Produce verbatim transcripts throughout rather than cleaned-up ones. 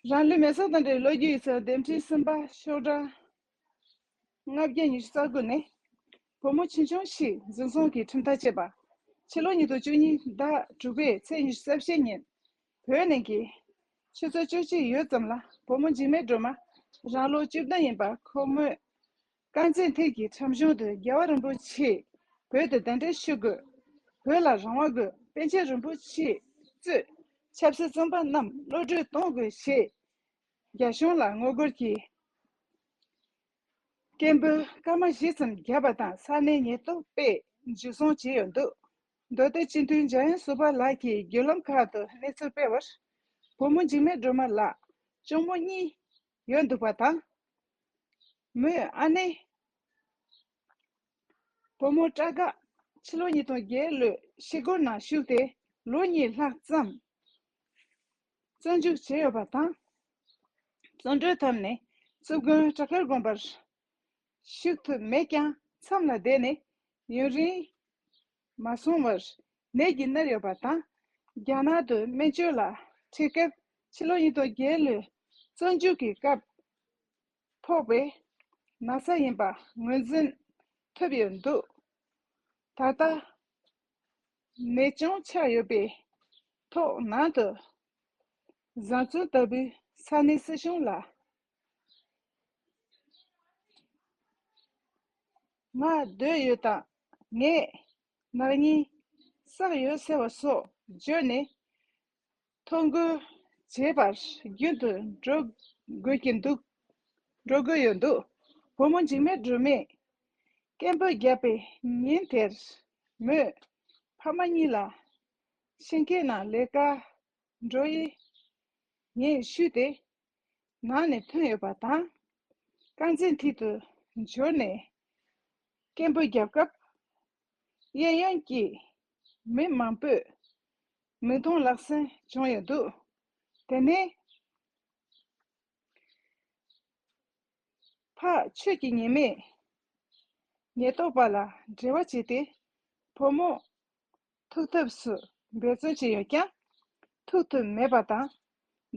རང་ལུས་མེ་སྲེག་དང་འབྲེལ་ལོ་རྒྱུས་ཡིག་ཚགས་འདེམས་ཁྲིམས་གསུམ་པ་ཤོག་གྲངས་ལྔ་བརྒྱ་ཉི་ཤུ་རྩ་དགུ་ནས། བུ་མོ་ཆུང་ཆུང་ཞིག་འཛིན་བཟུང་གིས་ཁྲིམས་ཐག་བཅད་པ། ཕྱི་ལོ་ཉིས་སྟོང་བཅུ་གཉིས་ཟླ་དྲུག་པའི་ཚེས་ཉི་ཤུ་རྩ་བཞི་ཉིན། བོད་ནང་གི་ཆུ་ཚོད་བཅུ་གཅིག་ཡོལ་ཙམ་ལ་བུ་མོ་འཇིགས་མེད་སྒྲོལ་མ་རང་ལོ་བཅུ་བདུན་ཡིན་པ་ཁོ་མོས། དཀར་མཛེས་མཐིལ་གྱི་ཁྲིམས་གཞུང་དུ་རྒྱལ་བ་རིན་པོ་ཆེས་བོད་དུ་གདན་འདྲེན་ཞུ་དགོས། བོད་ལ་རང་དབང་དགོས། པཎ་ཆེན་རིན་པོ་ཆེས་གཙོས་ཆབ་སྲིད་བཙོན་པ་རྣམས་གློད་གྲོལ་གཏོང་དགོས་ཞེས་རྒྱ་གཞུང་ལ་ངོ་རྒོལ་གྱིས་སྐད་འབོད་སྐར་མ་བཞི་ཙམ་བརྒྱབ་པ་དང་ས་གནས་ཉེན་རྟོག་པས་འཇུ་བཟུང་བྱས་ཡོད་འདུག་མདོ་སྟོད་སྤྱི་འཐུས་འཇམ་དབྱངས་ཟུར་པ་ལགས་ཀྱིས་བརྒྱུད་ལམ་ཁག་ཏུ་གནས་ཚུལ་སྤེལ་བར། བུ་མོ་འཇིགས་མེད་སྒྲོལ་མ་ལགས་གཅུང་མོ་གཉིས་ཡོད་འདུག་པ་དང་། མོའི་ཨ་ནེ། བུ་མོ་སྐྲ་དགག་ཕྱི་ལོ་ཉིས་སྟོང་བརྒྱད་ལོའི་ཞི་རྒོལ་ནང་ཞུགས་ཏེ་ལོ་གཉིས་ལྷག་ཙམ་བཙོན་འཇུག་བྱས་ཡོད་པ་དང་། བཙོན་གྲོལ་ཐོབ་ནས་བཙུན་དགོན་བྲག་དཀར་དགོན་པར་ཞུགས་ཐུབ་མེད་ཀྱང་མཚམས་ལ་བསྡད་ནས་ཡུན་རིང་མ་སོང་བར་ནད་ཀྱིས་མནར་ཡོད་པ་དང་། རྒྱ་ནག་ཏུ་སྨན་བཅོས་ལ་ཁྲིད་སྐབས་ཕྱི་ལོ་ཉིས་སྟོང་བརྒྱད་ལོའི་བཙོན་འཇུག་གི་སྐབས། ཕོག་པའི་ན་ཚ་ཡིན་པ་ངོས་འཛིན་ཐུབ་ཡོད་འདུག་ད་ལྟ་ནད་བྱུང་ཆགས་ཡོད་པའི་ཐོག་ནང་དུ་བཟའ་བཙུན་ལྟ་བུའི་ས་གནས་སྲིད་གཞུང་ལ་ང་སྡོད་ཡོད་དང་ངས་ནག་ཉེས་བསགས་ཡོད་ཟེར་བ་སོགས་བརྗོད་ནས། ཐོ་འགོད་བྱེད་པར་རྒྱུན་དུ་འགྲོ་དགོས་ཀྱི་འདུག་འགྲོ་དགོས་ཡོད་འདུག་བུ་མོ་འཇིགས་མེད་སྒྲོལ་མས་སྐད་འབོད་བརྒྱབ་པའི་ཉིན་དེར་མོས་ཕ་མ་གཉིས་ལ་ཤིང་ཁའི་ནང་ལས་ཀར་འགྲོ་ཡི་ངས་ཞུས་ཏེ་ནང་ནས་ཐོན་ཡོད་པ་དང་། དཀར་མཛེས་མཐིལ་དུ་འབྱོར་ནས་སྐད་འབོད་བརྒྱབ་སྐབས། གཡས་གཡོན་གྱི་མི་མང་པོས་མིག་མཐོང་ལག་ཟིན་བྱུང་ཡོད་འདུག་དེ་ནས་ཕར་ཆོས་ཀྱི་ཉི་མས་ཉེན་རྟོག་པ་ལ་འབྲེལ་བ་བྱས་ཏེ་བུ་མོ་ཐུག་ཐབས་སུ་འབད་བརྩོན་བྱས་ཡོད་ཀྱང་ཐུག་ཐུབ་མེད་པ་དང་།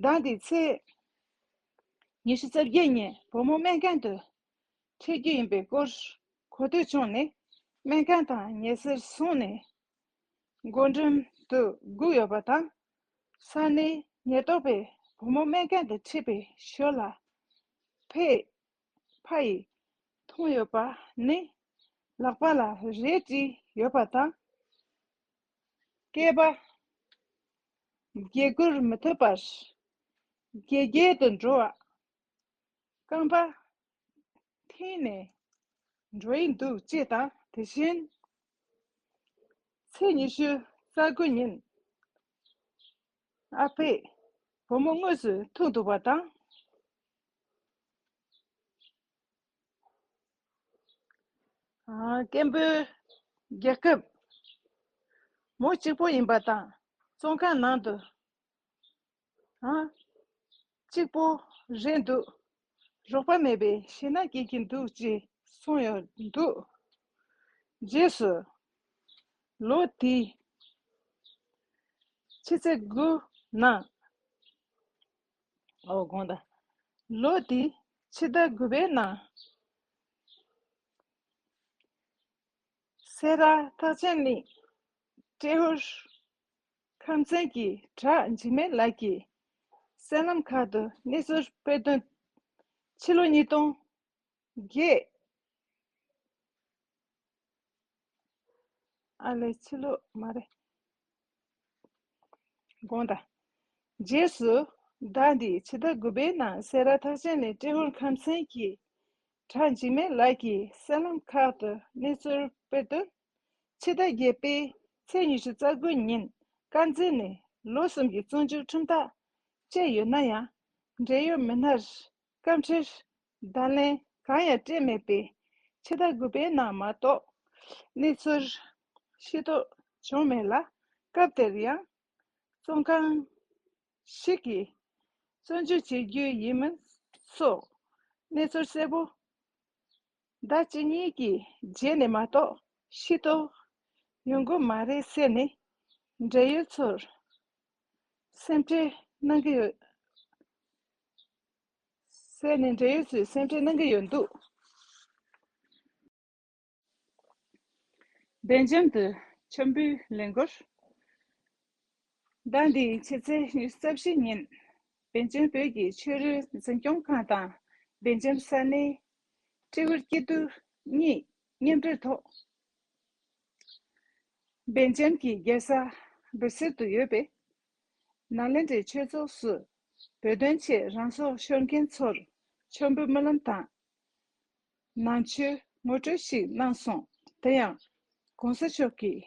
ཟླ་འདིའི་ཚེས་ཉི་ཤུ་རྩ་བརྒྱད་ཉིན་བུ་མོ་སྨན་ཁང་དུ་འཁྲིད་རྒྱུ་ཡིན་པའི་སྐོར་གོ་ཐོས་བྱུང་ནས་སྨན་ཁང་དང་ཉེ་སར་སོང་ནས་སྒོ་འགྲམ་དུ་སྒུག་ཡོད་པ་དང་། ས་གནས་ཉེན་རྟོག་པས་བུ་མོ་སྨན་ཁང་དུ་ཁྲིད་པའི་ཞོར་ལ་ཕས་ཕ་ཡིས་མཐོང་ཡོད་པ་ནི་ལག་པ་ལ་རས་བྲིས་ཡོད་པ་དང་། སྐེད་པ་བརྒྱད་སྐོར་མི་ཐུབ་པར་བརྒྱལ་བརྒྱལ་དུ་འགྲོ་བ། རྐང་པ་འཐེན་ནས་འགྲོ་ཡི་འདུག་ཅེས་དང་། དེ་བཞིན་ཚེས་ཉི་ཤུ་རྩ་དགུ་ཉིན་ཨ་ཕས་བུ་མོ་དངོས་སུ་ཐུག་འདུག་པ་དང་། ཨ། སྐད་འབོད་རྒྱག་སྐབས་མོ་གཅིག་པོ་ཡིན་པ་དང་བཙོན་ཁང་ནང་དུ། ཨ། གཅིག་པོ་རེད་འདུག་རོགས་པ་མེད་པའི་ཞེད་སྣང་སྐྱེ་གི་འདུག་ཅེས་གསུངས་ཡོད་འདུག་རྗེས་སུ་ལོ་དེའི་ཕྱི་ཚེས་དགུ་ནང་། ཨོ། དགོངས་དག་ལོ་དེའི་ཕྱི་ཟླ་དགུ་པའི་ནང་སེ་ར་ཐང་ཆེན་གླིང་ཏྲེ་ཧོར་ཁམས་ཚན་གྱི་བྲག་འཇིགས་མེད་ལགས་ཀྱིས་གསར་ལམ་ཁག་ཏུ་གནས་ཚུལ་སྤེལ་དོན། ཕྱི་ལོ་ཉིས་སྟོང་བརྒྱད། ཨ་ལས། ཕྱི་ལོ་མ་རེད། དགོངས་དག་རྗེས་སུ་ཟླ་འདིའི་ཕྱི་ཟླ་དགུ་པའི་ནང་སེ་ར་ཐང་ཆེན་གླིང་ཏྲེ་ཧོར་ཁམས་ཚན་གྱི་བྲག་འཇིགས་མེད་ལགས་ཀྱིས་གསར་ལམ་ཁག་ཏུ་གནས་ཚུལ་སྤེལ་དོན། ཕྱི་ཟླ་བརྒྱད་པའི་ཚེས་ཉི་ཤུ་རྩ་དགུ་ཉིན་དཀར་མཛེས་ནས་ལོ་གསུམ་གྱི་བཙོན་འཇུག་ཁྲིམས་ཐག་བཅད་ཡོད་ན་ཡང་། འབྲེལ་ཡོད་མི་སྣར་སྐབས་འཕྲལ་བརྡ་ལན་གང་ཡང་སྤྲད་མེད་པས། ཕྱི་ཟླ་དགུ་པའི་ནང་མ་གཏོགས་གནས་ཚུལ་ཤེས་རྟོགས་བྱུང་མེད་ལ། སྐབས་དེར་ཡང་བཙོན་ཁང་ཞིག་གིས་བཙོན་འཇུག་བྱེད་རྒྱུ་ཡིན་མིན་སོགས་གནས་ཚུལ་གསལ་པོ་ཟླ་གཅིག་གཉིས་ཀྱི་རྗེས་ནས་མ་གཏོགས་ཤེས་རྟོགས་ཡོང་གི་མ་རེད་ཟེར་ནས་འབྲེལ་ཡོད་ཚོར་སེམས་ཁྲལ་གནང་གི་ཡོད། བཙལ་ནས་འབྲེལ་ཡོད་ཚོས་སེམས་ཁྲལ་གནང་གི་ཡོད་འདུག་སྦེལ་ཇམ་དུ་ཆོམ་པོའི་ལས་འགུལ། ཟླ་འདིའི་ཕྱི་ཚེས་ཉི་ཤུ་རྩ་བཞི་ཉིན། སྦེལ་ཇམ་བོད་ཀྱི་ཆོས་རིག་འཛིན་སྐྱོང་ཁང་དང་སྦེལ་ཇམ་ས་གནས་ཀྲི་ཝིར་སྐྱིད་སྡུག་གཉིས་མཉམ་འབྲེལ་ཐོག་སྦེལ་ཇམ་གྱི་རྒྱལ་ས་སྦིར་སེལ་དུ་ཡོད་པའི་ནཱ་ལེནྡྲའི་ཆོས་ཚོགས་སུ་བོད་དོན་ཆེད་རང་སྲོག་ཤོར་མཁན་ཚོར་མཆོད་འབུལ་སྨོན་ལམ་དང་། ནང་ཆོས་ངོ་སྤྲོད་ཞིག་གནང་སོང་། དེ་ཡང་གོང་ས་མཆོག་གིས་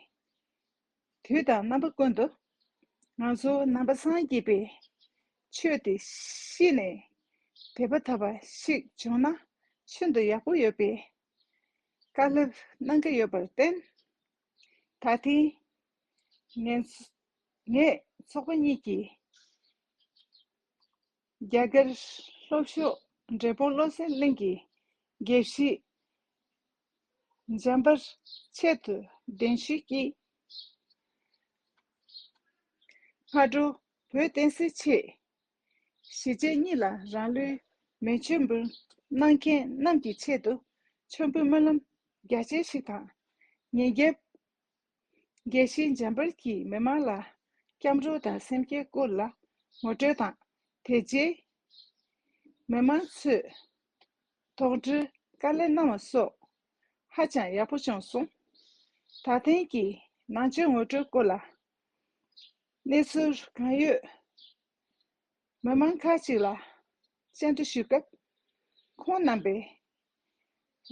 དུས་དང་རྣམ་པ་ཀུན་ཏུ་ང་ཚོ་ནང་པ་སངས་རྒྱས་པའི་ཆོས་དེ་ཤེས་ནས་དད་པ་དག་པ་ཞིག་བྱུང་ན་ཤིན་ཏུ་ཡག་པོ་ཡོད་པའི་བཀའ་སློབ་གནང་གི་ཡོད་པར་བརྟེན། ད་ཐེངས་ངས་ངས་ཚོགས་པ་གཉིས་ཀྱིས་རྒྱ་གར་ལྷོ་ཕྱོགས་འབྲས་སྤུངས་བློ་གསལ་གླིང་གི་དགེ་བཤེས་འཇམ་དཔལ་ཆེད་དུ་གདན་ཞུས་ཀྱིས། སྔ་དྲོ་བོད་བསྟན་སྲིད་ཆེད་གཞིས་བྱེས་གཉིས་ལ་རང་ལུས་མེ་མཆོད་འབུལ་གནང་མཁན་རྣམས་ཀྱི་ཆེད་དུ་མཆོད་འབུལ་སྨོན་ལམ་རྒྱ་ཆེ་ཞིག་དང་། ཉིན་རྒྱབ་དགེ་བཤེས་འཇམ་དཔལ་གྱིས་མི་མང་ལ་སྐྱབས་འགྲོ་དང་སེམས་བསྐྱེད་སྐོར་ལ་ངོ་སྤྲོད་དང་། དེ་རྗེས་མི་མང་ཚོས་དོགས་འདྲིར་དཀའ་ལས་གནང་བ་སོགས་ཧ་ཅང་ཡག་པོ་བྱུང་སོང་། ད་ཐེངས་ཀྱི་ནང་ཆོས་ངོ་སྤྲོད་སྐོར་ལ་གནས་ཚུལ་གང་ཡོད་མི་མང་ཁག་ཅིག་ལ་བཅར་འདྲི་ཞུས་སྐབས། ཁོང་རྣམ་པས་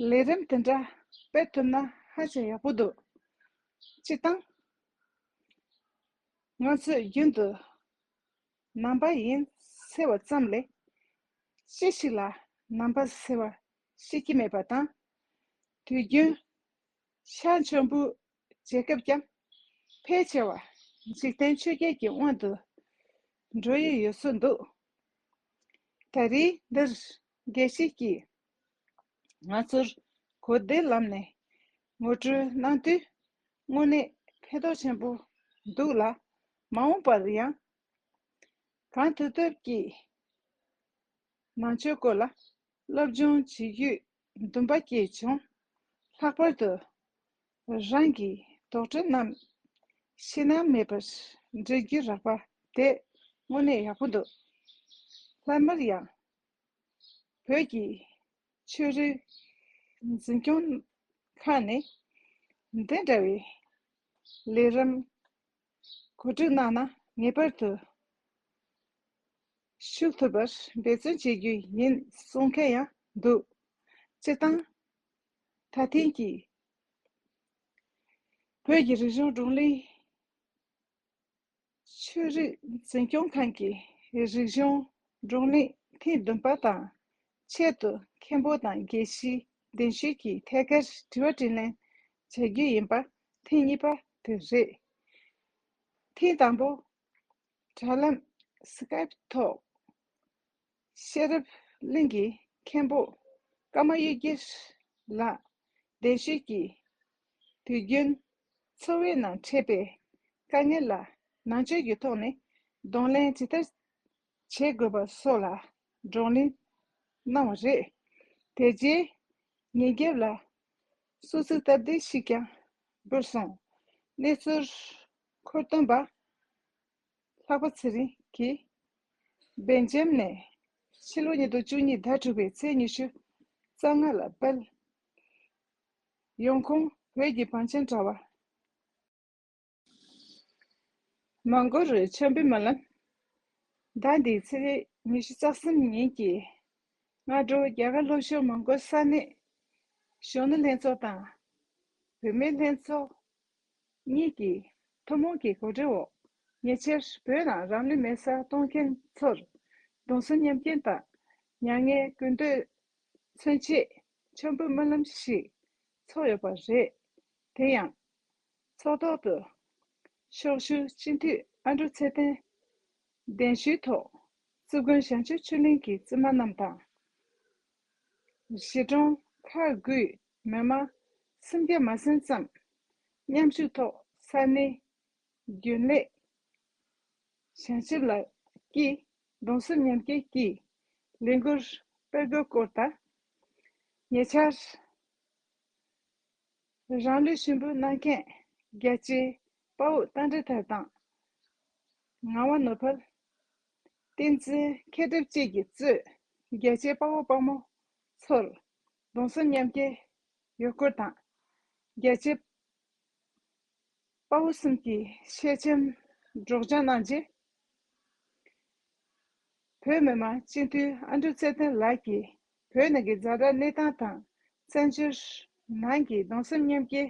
ལས་རིམ་དེ་འདྲ་སྤེལ་ཐུབ་ན་ཧ་ཅང་ཡག་པོ་འདུག་སྤྱིར་བཏང་ང་ཚོས་རྒྱུན་དུ་ནང་པ་ཡིན་ཟེར་བ་ཙམ་ལས་ཅི་ཞིག་ལ་ནང་པ་ཟེར་བ་ཤེས་ཀྱི་མེད་པ་དང་། དུས་རྒྱུན་ཤར་མཆོད་འབུལ་བྱེད་སྐབས་ཀྱང་ཕལ་ཆེ་བ་འཇིག་རྟེན་ཆོས་བརྒྱད་ཀྱི་དབང་དུ་འགྲོ་ཡི་ཡོད་བཟོ་འདུག་ད་རེས་འདིར་དགེ་བཤེས་ཀྱིས་ང་ཚོར་གོ་བདེ་ལམ་ནས་ངོ་སྤྲོད་གནང་དུས་དངོས་གནས་ཕན་ཐོགས་ཆེན་པོ་འདུག་ལ། མ་འོངས་པར་ཡང་གང་ཐུབ་ཐུབ་ཀྱིས་ནང་ཆོས་སྐོར་ལ་སློབ་སྦྱོང་བྱེད་རྒྱུའི་འདུན་པ་སྐྱེས་བྱུང་། ལྷག་པར་དུ་རང་གི་དོགས་འདྲི་རྣམས་ཕྱི་ནང་མེད་པར་འདྲི་རྒྱུ་རག་པ་དེ་དངོས་གནས་ཡག་པོ་འདུག་སླར་མར་ཡང་བོད་ཀྱི་ཆོས་རིག་འཛིན་སྐྱོང་ཁང་ནས་འདི་འདྲ་བའི་ལས་རིམ་གོ་སྒྲིག་གནང་ན་ངེས་པར་དུ་ཞུགས་ཐུབ་པར་འབད་བརྩོན་བྱེད་རྒྱུ་ཡིན་གསུང་མཁན་ཡང་འདུག་སྤྱིར་བཏང་ད་ཐེངས་ཀྱི་བོད་ཀྱི་རིག་གཞུང་བགྲོ་གླེང་ཆོས་རིག་འཛིན་སྐྱོང་ཁང་གི་རིག་གཞུང་བགྲོ་གླེང་ཐེངས་བདུན་པ་དང་ཆེད་དུ་མཁན་པོ་དང་དགེ་བཤེས་གདན་ཞུས་ཀྱིས་ཐད་ཀར་དྲི་བ་དྲིས་ལན་བྱ་རྒྱུ་ཡིན་པ་ཐེངས་གཉིས་པ་དེ་རེད། ཐེངས་དང་པོ་དྲ་ལམ་སི་ཀའེབ་ཐོག་ཤེས་རབ་གླིང་གི་མཁན་པོ་ཀརྨ་གཡུ་རྒྱལ་ལགས་གདན་ཞུས་ཀྱིས་དུས་རྒྱུན་འཚོ་བའི་ནང་འཕྲད་པའི་དཀའ་ངལ་ལ་ནང་ཆོས་ཀྱི་ཐོག་ནས་གདོང་ལེན་ཇི་ལྟར་བྱེད་དགོས་པ་སོགས་ལ་བགྲོ་གླེང་གནང་བ་རེད། དེ་རྗེས་ཉིན་རྒྱབ་ལ་སྲོག་ཚིགས་སྟབས་བདེ་ཞིག་ཀྱང་འབུལ་སོང་། གནས་ཚུལ་མཁོ་འདོན་པ་ལྷག་པ་ཚེ་རིང་གིས་སྦེལ་ཇམ་ནས་ཕྱི་ལོ་ཉིས་སྟོང་བཅུ་གཉིས་ཟླ་དྲུག་པའི་ཚེས་ཉི་ཤུ་རྩ་ལྔ་ལ་སྤེལ། ཡོང་ཁུངས་བོད་ཀྱི་བང་ཆེན་དྲ་བ། མོན་གྷོ་རུ་ཆོམ་པོའི་སྨོན་ལམ། ཟླ་འདིའི་ཚེས་ཉི་ཤུ་རྩ་གསུམ་ཉིན་གྱི་སྔ་དྲོ་རྒྱ་གར་ལྷོ་ཕྱོགས་མོན་གྷོ་ས་གནས་གཞོན་ནུ་ལྷན་ཚོགས་དང་བུད་མེད་ལྷན་ཚོགས་གཉིས་ཀྱིས་ཐུན་མོང་གི་གོ་སྒྲིག་འོག་ཉེ་ཆར་བོད་ནང་རང་ལུས་མེར་སྲེག་གཏོང་མཁན་ཚོར་གདུང་སེམས་མཉམ་སྐྱེད་དང་མྱ་ངན་སྐུལ་འདེད་མཚོན་ཆེད་ཆོམ་པོའི་སྨོན་ལམ་ཞིག་ཚོགས་ཡོད་པ་རེད། དེ་ཡང་ཚོགས་ཐོག་ཏུ་ཤོག་ཞུ་སྤྱི་འཐུས་ཨ་འབྲུག་ཚེ་བརྟན་གདན་ཞུའི་ཐོག་བཙུན་དགོན་བྱང་ཆུབ་ཆོས་གླིང་གི་བཙུན་མ་རྣམས་དང་། གཞིས་གྲོང་ཁག་དགུའི་མི་མང་སུམ་བརྒྱ་མ་ཟིན་ཙམ་མཉམ་ཞུགས་ཐོག་ས་གནས་རྒྱུན་ལས་བྱང་ཆུབ་ལགས་ཀྱིས་གདུང་སེམས་མཉམ་སྐྱེད་ཀྱི་ལས་འགུལ་ སྤེལ་དགོས་སྐོར་དང་། ཉེ་ཆར་རང་ལུས་ཞུན་བུ་གནང་མཁན་རྒྱལ་གཅེས་དཔའ་བོ་རྟ་མགྲིན་ཐར་དང་ངག་དབང་ནོར་འཕེལ། བསྟན་འཛིན་མཁས་གྲུབ་བཅས་ཀྱིས་གཙོས་རྒྱལ་གཅེས་དཔའ་བོ་དཔའ་མོ་ཚོར་གདུང་སེམས་མཉམ་སྐྱེད་ཡོད་སྐོར་དང་། རྒྱལ་གཅེས་དཔའ་བོ་གསུམ་གྱི་ཤེལ་ཆེམ་སྒྲོག་སྦྱང་གནང་རྗེས། བོད་མི་མང་སྤྱི་འཐུས་ཨ་འབྲུག་ཚེ་བརྟན་ལགས་ཀྱིས་བོད་ནང་གི་ཛ་དྲག་གནས་སྟངས་དང་བཙན་བྱོལ་ནང་གི་གདུང་སེམས་མཉམ་སྐྱེད་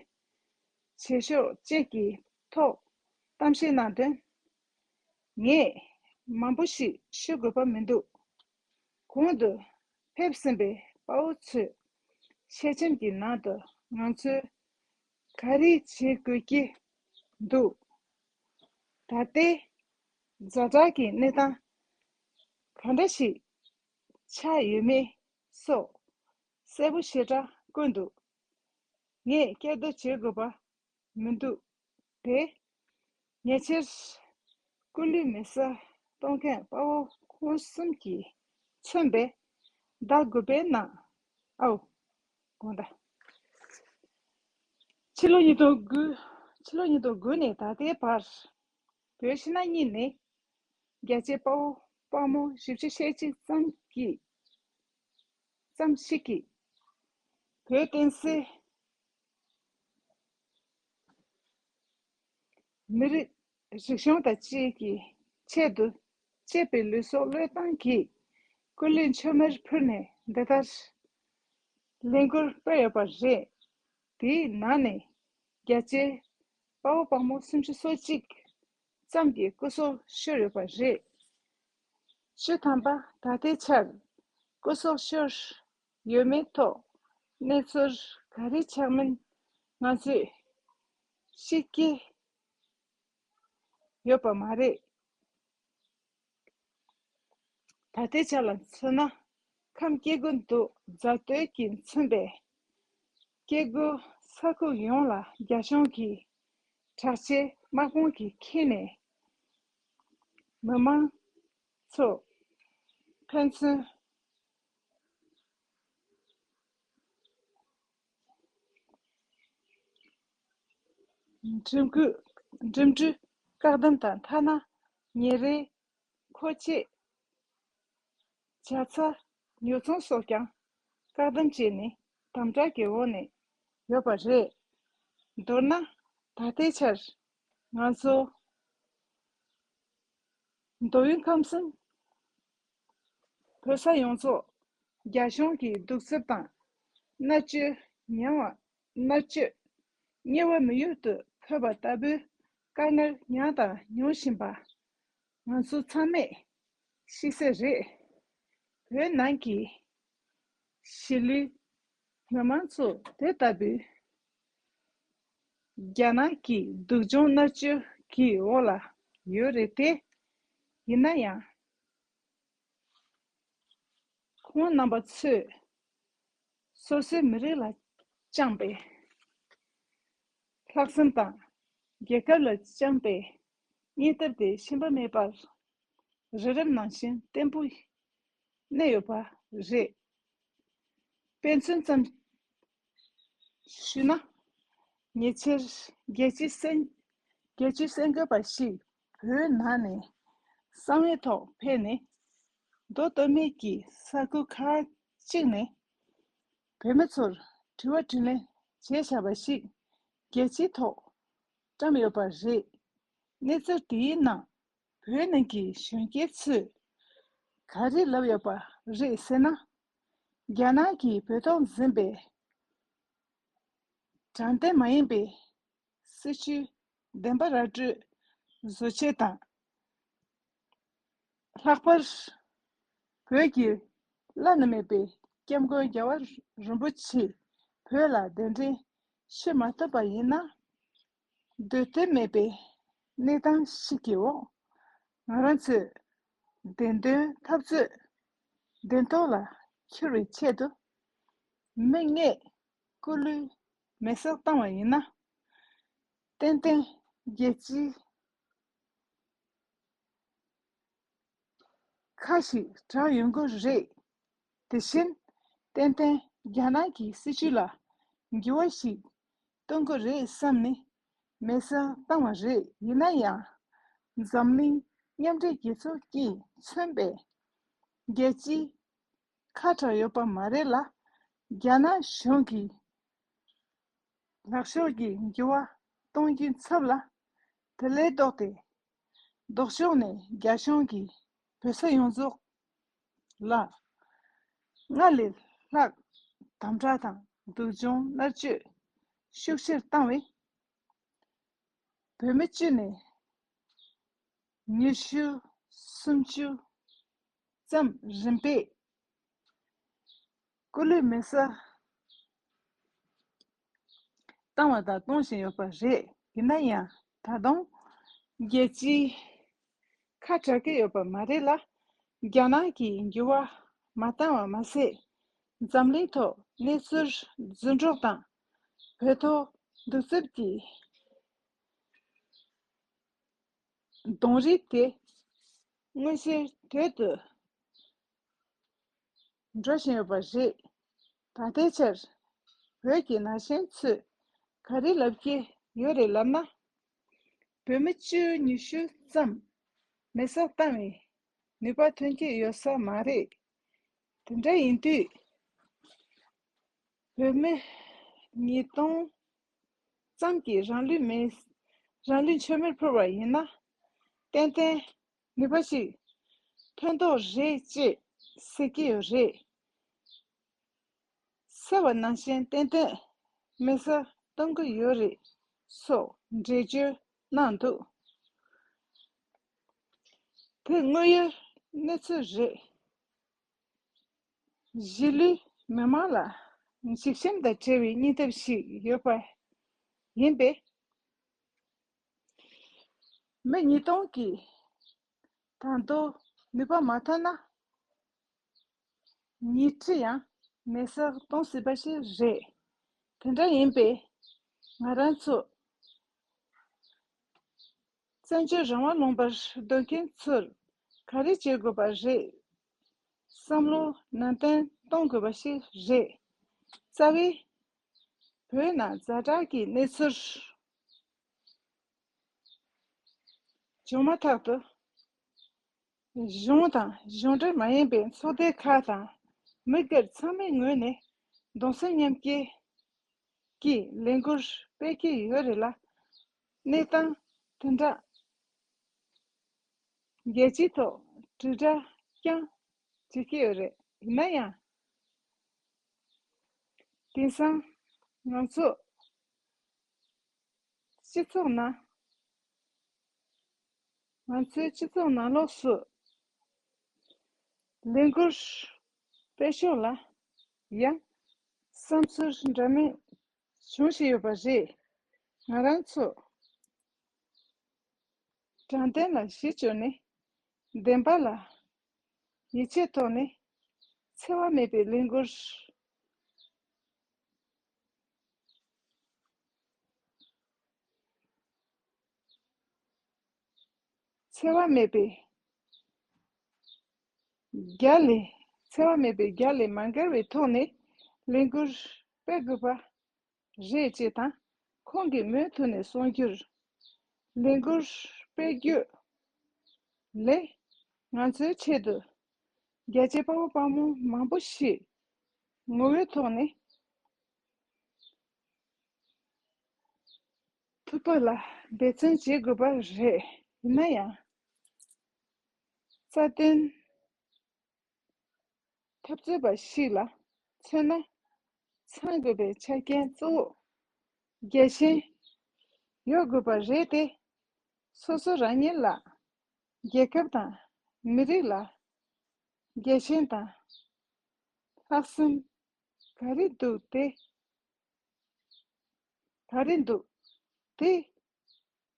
བྱེད་ཕྱོགས་བཅས་ཀྱི་ཐོག་གཏམ་བཤད་གནང་དོན། ངས་མང་པོ་ཞིག་ཤོད་དགོས་པ་མི་འདུག་གོང་དུ་ཕེབས་ཟིན་པའི་དཔའ་བོ་ཚོས་ཤེལ་ཆེམ་གྱི་ནང་དུ་ང་ཚོས་ག་རེ་བྱེད་དགོས་ཀྱི་འདུག་ད་ལྟའི་ཛ་དྲག་གི་གནས་སྟངས་ག་འདྲ་ཞིག་ཆགས་ཡོད་མེད་སོགས་གསལ་པོ་ཞེ་དྲག་བཀོད་འདུག་ངས་བསྐྱར་ཟློས་བྱེད་དགོས་པ་མི་འདུག་དེ་ཉེ་ཆར་སྐུ་ལུས་མེ་སྲེག་གཏོང་མཁན་དཔའ་བོ་ཁོང་གསུམ་གྱིས་མཚོན་པའི་ཟླ་དགུ་པའི་ནང་། ཨའོ། དགོངས་དག་ཕྱི་ལོ་ཉིས་སྟོང་དགུ། ཕྱི་ལོ་ཉིས་སྟོང་དགུ་ནས་ད་ལྟའི་བར། བོད་ཕྱི་ནང་གཉིས་ནས་རྒྱལ་གཅེས་དཔའ་བོ་དཔའ་མོ་བཞི་བཅུ་ཞེ་གཅིག་ཙམ་གྱིས། ཙམ་ཞིག་གིས། བོད་བསྟན་སྲིད། མི་རིགས་རིག་གཞུང་དང་བཅས་ཀྱི་ཆེད་དུ་གཅེས་པའི་ལུས་སྲོག་བློས་བཏང་གིས་སྐུ་ལུས་མཆོད་མེར་ཕུལ་ནས་འདི་ལྟར་ལས་འགུལ་སྤེལ་ཡོད་པ་རེད། དེའི་ནང་ནས་རྒྱལ་གཅེས་དཔའ་བོ་དཔའ་མོ་སུམ་ཅུ་སོ་གཅིག་ཙམ་གྱི་སྐུ་སྲོག་ཤོར་ཡོད་པ་རེད། བཅུ་ཐམ་པ་ད་ལྟའི་ཆར་སྐུ་སྲོག་ཤོར་ཡོད་མེད་ཐོག་གནས་ཚུལ་ག་རེ་ཆགས་མིན་ང་ཚོས་ཤེས་ཀྱི་ཡོད་པ་མ་རེད། ད་ལྟའི་ཆ་ལ་མཚོན་ན། ཁམས་སྐྱེ་རྒུ་མདོ་རྫ་སྟོད་ཀྱིས་མཚོན་པའི་སྐྱེ་རྒུ་ས་ཁུལ་ཡོངས་ལ་རྒྱ་གཞུང་གི་དྲག་ཆས་དམག་དཔུང་གིས་ཁྱེར་ནས་མི་མང་ཚོ་ཕན་ཚུན་འགྲིམ་འགྲུལ། འགྲིམ་འགྲུལ་བཀག་སྡོམ་དང་ཐ་ན་ཉིན་རེའི་མཁོ་ཆས། ཇ་ཚ། ཉོ་ཚོང་སོགས་ཀྱང་བཀག་སྡོམ་བྱས་ནས་དམ་དྲག་གི་འོག་ནས་ཡོད་པ་རེད། མདོར་ན་ད་ལྟའི་ཆར་ང་ཚོ་མདོ་དབུས་ཁམས་གསུམ་བོད་ས་ཡོངས་རྫོགས་རྒྱ་གཞུང་གི་གདུག་རྩུབ་དང་མནར་གཅོད་ཉེ་བ། མནར་གཅོད་ཉེ་བ་མི་ཡུལ་དུ་ཕོག་པ་ལྟ་བུའི་དཀའ་ངལ་མྱངས་དང་མྱོང་བཞིན་པ། ང་ཚོ་ཚང་མས་ཤེས་གསལ་རེད། བོད་ནང་གི་གཞིས་ལུས་མི་མང་ཚོ་དེ་ལྟ་བུའི་རྒྱ་ནག་གི་སྡུག་སྦྱོང་མནར་གཅོད་ཀྱི་འོག་ལ་ཡོད་རེད་དེ། ཡིན་ན་ཡང་། ཁོང་རྣམ་པ་ཚོས་སོ་སོའི་མི་རིགས་ལ་བཅངས་པའི་ལྷག་བསམ་དང་། རྒྱལ་ཁབ་ལ་བཅངས་པའི་སྙིང་སྟོབས་དེ་ཞུམ་པ་མེད་པར་རི་རབ་ནང་བཞིན་བརྟན་པོ་གནས་ཡོད་པ་རེད། དཔེ་མཚོན་ཙམ་ཞུས་ན། ཉེ་ཆར་རྒྱལ་སྤྱིའི་སེང་། རྒྱལ་སྤྱིའི་སེང་གེ་པ་ཞིག་བོད་ནང་ནས་གསང་བའི་ཐོག་ཕེབས་ནས། མདོ་སྟོད་སྨད་ཀྱི་ས་ཁུལ་ཁག་ཅིག་ནས་བོད་མི་ཚོར་དྲི་བ་དྲིས་ལན་བྱས་བཞག་པ་ཞིག་རྒྱལ་སྤྱིའི་ཐོག་བཀྲམ་ཡོད་པ་རེད། གནས་ཚུལ་དེའི་ནང་བོད་ནང་གི་གཞོན་སྐྱེས་ཚོས་ག་རེ་ལབ་ཡོད་པ་རེད་ཟེར་ན། རྒྱ་ནག་གིས་བོད་ཐོག་འཛིན་པའི་དྲང་བདེན་མ་ཡིན་པའི་སྲིད་བྱུས་བདེན་པ་ར་སྤྲོད་བཟོ་ཆེད་དང་། ལྷག་པར་བོད་ཀྱི་བླ་ན་མེད་པའི་སྐྱབས་མགོན་རྒྱལ་བ་རིན་པོ་ཆེ་བོད་ལ་གདན་འདྲེན་ཞུ་མ་ཐུབ་པ་ཡིན་ན། སྡོད་དོན་མེད་པའི་གནས་སྟངས་ཤིག་གི་འོག་ང་རང་ཚོས་བདེན་དོན་འཐབ་རྩོད་བདེན་ཐོག་ལ་འཁྱོལ་བའི་ཆེད་དུ། མི་ལྔས་སྐུ་ལུས་མེ་སྲེག་བཏང་བ་ཡིན་ན། ཏན་ཏན་རྒྱལ་སྤྱིའི་ཁ་ཞིག་གྲགས་ཡོང་གི་རེད། དེ་བཞིན་ཏན་ཏན་རྒྱ་ནག་གི་སྲིད་བྱུས་ལ་འགྱུར་བ་ཞིག་གཏོང་གི་རེད་བསམ་ནས་མེད་སར་བཏང་བ་རེད། ཡིན་ན་ཡང་འཛམ་གླིང་མཉམ་འབྲེལ་རྒྱལ་ཚོགས་ཀྱིས་མཚོན་པའི་རྒྱལ་སྤྱིའི་ཁ་གྲག་ཡོད་པ་མ་རེད་ལ། རྒྱ་ནག་གཞུང་གིས་ལྷག་ཕྱོགས་ཀྱི་འགྱུར་བ་གཏོང་རྒྱུའི་ཚབ་ལ། དེ་ལས་ལྡོག་སྟེ་ལྡོག་ཕྱོགས་ནས་རྒྱ་གཞུང་གིས་བོད་ས་ཡོངས་རྫོགས་ལ་སྔར་ལས་ལྷག་དམ་དྲག་དང་སྡུག་སྦྱོང་མནར་གཅོད་ཤུགས་ཆེར་བཏང་བས། བོད་མི་བཅུ་ནས་ཉི་ཤུ་སུམ་ཅུ་ཙམ་རིམ་པས་སྐུ་ལུས་མེད་སར་བཏང་བ་དང་གཏོང་བཞིན་ཡོད་པ་རེད། ཡིན་ན་ཡང་ད་དུང་རྒྱལ་སྤྱིའི་ཁ་གྲག་གི་ཡོད་པ་མ་རེད་ལ། རྒྱ་ནག་གིས་འགྱུར་བ་མ་བཏང་བ་མ་ཟད། འཛམ་གླིང་ཐོག་གནས་ཚུལ་རྫུན་སྒྲོག་དང་བོད་ཐོག་གདུག་རྩུབ་ཀྱི་གདོང་རིས་དེ་མངོན་གསལ་དོད་དུ་འགྲོ་བཞིན་ཡོད་པ་རེད། ད་ལྟའི་ཆར་བོད་ཀྱི་ན་གཞོན་ཚོས་ག་རེ་ལབ་ཀྱི་ཡོད་རེད་ལབ་ན། བོད་མི་བཅུ་ཉི་ཤུ་ཙམ་མེད་སར་བཏང་བའི་ནུས་པ་ཐོན་གྱི་ཡོད་ས་མ་རེད། དེ་འདྲ་ཡིན་དུས་བོད་མི་ཉིས་སྟོང་ཙམ་གྱིས་རང་ལུས་མེད་རང་ལུས་མཆོད་མེར་ཕུལ་བ་ཡིན་ན། ཏན་ཏན་ནུས་པ་ཞིག་ཐོན་ཐོག་རེད་ཅེས་ཟེར་གྱི་ཡོད་རེད། ཟེར་བ་ནང་བཞིན་ཏན་ཏན་མེད་སར་གཏོང་གི་ཡོད་རེད་སོགས་འགྲེལ་བརྗོད་གནང་འདུག་དེ་དངོས་ཡོད་གནས་ཚུལ་རེད། གཞིས་ལུས་མི་མང་ལ་འཇིགས་ཞུམ་དང་བྲལ་བའི་སྙིང་སྟོབས་ཤིག་ཡོད་པ་ཡིན་པས། མི་ཉིས་སྟོང་གིས་ད་དུང་ནུས་པ་མ་ཐོན་ན། ཉིས་ཁྲི་ཡང་མེད་སར་གཏོང་སྲིད་པ་ཞིག་རེད། དེ་འདྲ་ཡིན་པས་ང་རང་ཚོ་བཙན་བྱོལ་རང་དབང་ལུང་པར་སྡོད་མཁན་ཚོར་ག་རེ་བྱེད་དགོས་པ་རེད། བསམ་བློ་ནན་ཏན་གཏོང་དགོས་པ་ཞིག་རེད། རྩ་བའི་བོད་ནང་ཛ་དྲག་གི་གནས་ཚུལ་བྱུང་མ་ཐག་ཏུ། གཞུང་དང་གཞུང་འབྲེལ་མ་ཡིན་པའི་ཚོགས་སྡེ་ཁག་དང་མི་སྒེར་ཚང་མའི་ངོས་ནས་གདུང་སེམས་མཉམ་སྐྱེད་ཀྱི་ལས་འགུལ་སྤེལ་གྱི་ཡོད་རེད་ལ། གནས་སྟངས་དེ་འདྲ་རྒྱལ་སྤྱིའི་ཐོག་དྲིལ་བསྒྲགས་ཀྱང་བྱེད་ཀྱི་ཡོད་རེད། ཡིན་ན་ཡང་། དེང་སང་ང་ཚོ་སྤྱི་ཚོགས་ནང་། ང་ཚོའི་སྤྱི་ཚོགས་ནང་ལོགས་སུ་ལས་འགུལ་སྤེལ་ཕྱོགས་ལ་ཡང་བསམ་ཚུལ་འདྲ་མིན་བྱུང་བཞིན་ཡོད་པ་རེད། ང་རང་ཚོ་དྲང་བདེན་ལ་གཞི་བཅོལ་ནས་བདེན་པ་ལ་ཡིད་ཆེས་ཐོག་ནས་འཚེ་བ་མེད་པའི་ལས་འགུལ། འཚེ་བ་མེད་པའི་རྒྱ་ལས། འཚེ་བ་མེད་པའི་རྒྱ་ལས་མ་འགལ་བའི་ཐོག་ནས་ལས་འགུལ་སྤེལ་དགོས་པ་རེད་ཅེས་དང་། ཁོང་གིས་མུ་མཐུད་ནས་གསུངས་རྒྱུར། ལས་འགུལ་སྤེལ་རྒྱུ་ལས་ང་ཚོའི་ཆེད་དུ་རྒྱལ་གཅེས་དཔའ་བོ་དཔའ་མོ་མང་པོ་ཞིག་ངོ་བོའི་ཐོག་ནས་ཐུག་པ་ལ་འབད་བརྩོན་བྱེད་དགོས་པ་རེད། ཡིན་ན་ཡང་། རྩ་དོན་འཐབ་རྩོད་པ་ཞིག་ལ་མཚོན་ན། ཚང་དགོས་པའི་ཆ་རྐྱེན་གཙོ་བོ་རྒྱལ་ཞེན་ཡོད་དགོས་པ་རེད་དེ། སོ་སོ་རང་ཉིད་ལ། རྒྱལ་ཁབ་དང་མི་རིགས་ལ་རྒྱལ་ཞེན་དང་ལྷག་བསམ་ག་རེ་འདུག་དེ། ག་རེ་འདུག་དེ།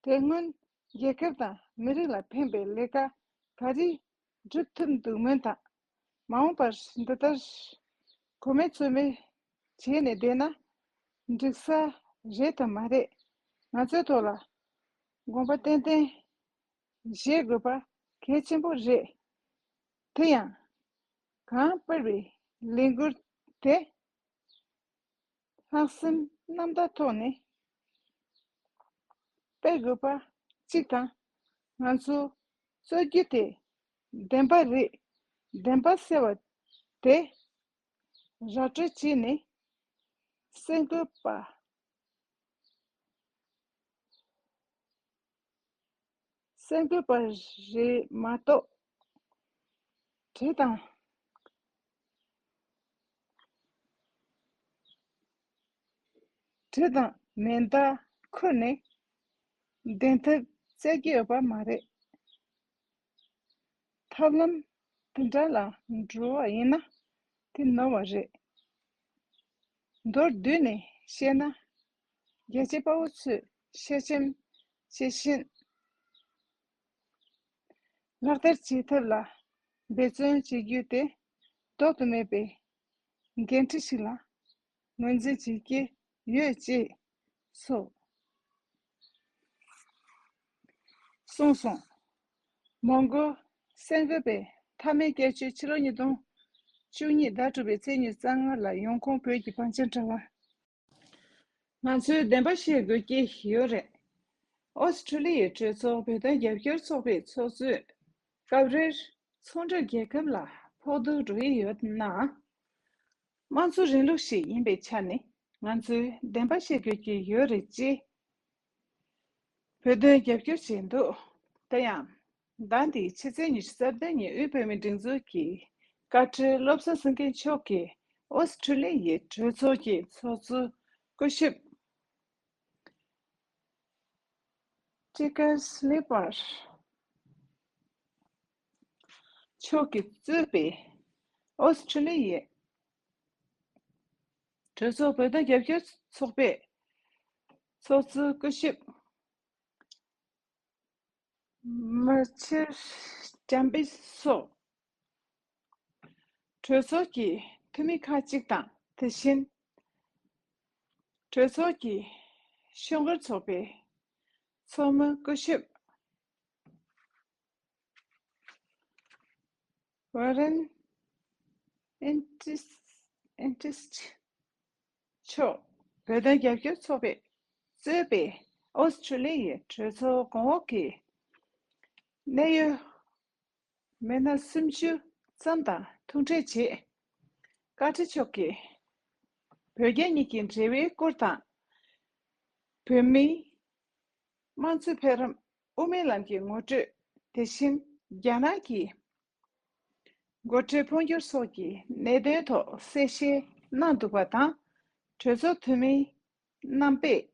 དེ་སྔོན་རྒྱལ་ཁབ་དང་མི་རིགས་ལ་ཕན་པའི་ལས་ཀ་ག་རེ་སྒྲུབ་ཐུབ་འདུག་མིན་དང་། མ་འོངས་པར་འདི་ལྟར་གོ་མེད་ཚོར་མེད་བྱས་ནས་བསྡད་ན་འགྲིག་ས་རེད་དམ་མ་རེད། ང་ཚོའི་ཐོག་ལ་དགོངས་པ་ཏན་ཏན་བཞེས་དགོས་པ་གལ་ཆེན་པོ་རེད། དེ་ཡང་གང་སྤེལ་བའི་ ལས་འགུལ་དེ་ལྷག་བསམ་རྣམ་དག་ཐོག་ནས་སྤེལ་དགོས་པ་གཅིག་དང་། ང་ཚོ་རྩོད་རྒྱུ་དེ་བདེན་པ་རེད། བདེན་པ་ཟེར་བ་དེ་ར་སྤྲོད་བྱས་ནས་གསར་འགོད་པ། གསར་འགོད་པ་རེད་མ་གཏོགས། གྲི་དང་། གྲི་དང་མེ་མདའ་ཁུར་ནས་བདེན་ཐབས་བཙལ་གྱི་ཡོད་པ་མ་རེད། ཐབས་ལམ་དེ་འདྲ་ལ་འགྲོ་བ་ཡིན་ན་དེ་ནོར་བ་རེད། མདོར་བསྡུས་ནས་བཤད་ན། རྒྱལ་གཅེས་དཔའ་བོ་ཚོས་ཤ་ཆེམས་བྱེད་བཞིན་ལག་བསྟར་བྱེད་ཐབས་ལ་འབད་བརྩོན་བྱེད་རྒྱུ་དེ་ལྡོག་ཏུ་མེད་པའི་འགན་འཁྲི་ཞིག་ལ་ངོས་འཛིན་བྱེད་ཀྱི་ཡོད་ཅེས་སོ། གསུངས་སོང་། མོན་གྷོ་གསར་འགོད་པས་མཐའ་མའི་སྐད་ཆ། ཕྱི་ལོ་ཉིས་སྟོང་བཅུ་གཉིས་ཟླ་དྲུག་པའི་ཚེས་ཉི་ཤུ་རྩ་ལྔ་ལ་ཡོང་ཁུངས་བོད་ཀྱི་བང་ཆེན་དྲ་བ། ང་ཚོས་བདེན་པ་བཤད་དགོས་ཀྱི་ཡོད་རེད། ཨོ་སི་ཁྲུ་ལི་ཡའི་གྲོས་ཚོགས་བོད་དོན་རྒྱབ་སྐྱོར་ཚོགས་པའི་ཚོགས་གཙོས་སྐབས་རེར་ཚོང་འབྲེལ་རྒྱལ་ཁབ་ལ་ཕོག་ཐུག་འགྲོ་ཡི་ཡོད་ན། དམངས་གཙོ་རིང་ལུགས་ཤིག་ཡིན་པའི་ཆ་ནས་ང་ཚོས་བདེན་པ་བཤད་དགོས་ཀྱི་ཡོད་རེད་ཅེས་བོད་དོན་རྒྱབ་སྐྱོར་བྱས་འདུག་དེ་ཡང་ཟླ་འདིའི་ཕྱི་ཚེས་ཉི་ཤུ་རྩ་བདུན་ཉིན་དབུས་བོད་མིའི་སྒྲིག་འཛུགས་ཀྱི་བཀའ་ཁྲི་བློ་བཟང་སེང་གེ་མཆོག་གིས་ཨོ་སི་ཁྲུ་ལི་ཡའི་གྲོས་ཚོགས་ཀྱི་ཚོགས་གཙོ་སྐུ་ཞབས་ཊི་ཀར་སི་ལི་པར་མཆོག་གིས་གཙོས་པའི་ཨོ་སི་ཁྲུ་ལི་ཡའི་གྲོས་ཚོགས་བོད་དོན་རྒྱབ་སྐྱོར་ཚོགས་པའི་ཚོགས་གཙོ་སྐུ་ཞབས་མར་ཆེར་ལྕམ་པི་སོགས་གྲོས་ཚོགས་ཀྱི་འཐུས་མི་ཁག་ཅིག་དང་། དེ་བཞིན་གྲོས་ཚོགས་ཀྱི་ཤོག་སྒོར་ཚོགས་པའི་ཚོགས་མི་སྐུ་ཞབས་ཝོ་རན་ཨེན་ཏིས་ཨེན་ཏིས་མཆོག་བོད་དོན་རྒྱབ་སྐྱོར་ཚོགས་པས་གཙོས་པའི་ཨོ་སི་ཁྲུ་ལི་ཡའི་གྲོས་ཚོགས་གོང་འོག་གི་གནད་ཡོད་མི་སྣ་སུམ་ཅུ་ཙམ་དང་ཐུག་འཕྲད་བྱས། བཀའ་ཁྲི་མཆོག་གིས་བོད་རྒྱ་གཉིས་ཀྱི་འབྲེལ་བའི་སྐོར་དང་། བོད་མིའི་དམངས་གཙོའི་འཕེལ་རིམ་དབུ་མའི་ལམ་གྱི་ངོ་སྤྲོད། དེ་བཞིན་རྒྱ་ནག་གི་འགོ་ཁྲིད་འཕོ་འགྱུར་སོགས་ཀྱི་གནད་དོན་ཐོག་གསལ་བཤད་གནང་འདུག་པ་དང་། གྲོས་ཚོགས་འཐུས་མི་རྣམ་པས་